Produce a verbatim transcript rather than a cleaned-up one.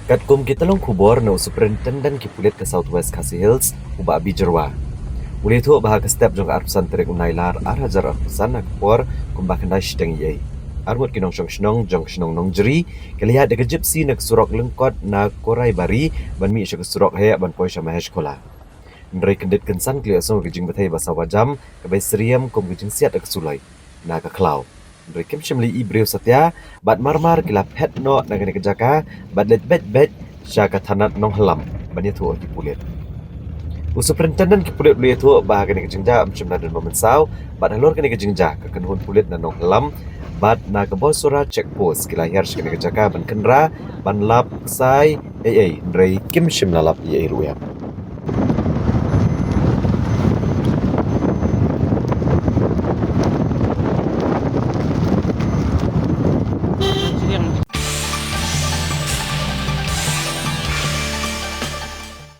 Katkum ki tyllong khubor na u Superintendent ki pulit ka South West Khasi Hills, u Bah B Jyrwa, u la ïathuh ba ha ka step jong ka arphew san tarik u Nailar ar hajar arphew san ha ka por kumba khyndai shiteng eiei, arngut ki nongshong shnong jong ka shnong Nongjri ki la ïaid da ka Gypsy na ka surok lyngkot na Koraibari ban mih sha ka surok heh ban poi sha Maheshkhula. Hynrei kyndit kynsan ki la ïohsngew ka jingbthei ba sawa jam kaba syriem kum ka jingsiat da ka suloi na ka khlaw. Hynrei kim shym la ïohi briew satia bad mar mar ki la phet noh na kane ka jaka bad leit beit beit sha ka thanat Nonghylam ban ïathuh ha ki pulit. U Superintendent ki pulit u la ïathuh ba ha kane ka jingjia ym shym la don ba mynsaw bad halor kane ka jingjia ka kynhun pulit na Nonghylam bad na ka Bawsora Check Post ki la hiar sha kane ka jaka ban kynra ban lap ksai eiei, hynrei kim shym la lap eiei ruh ïa.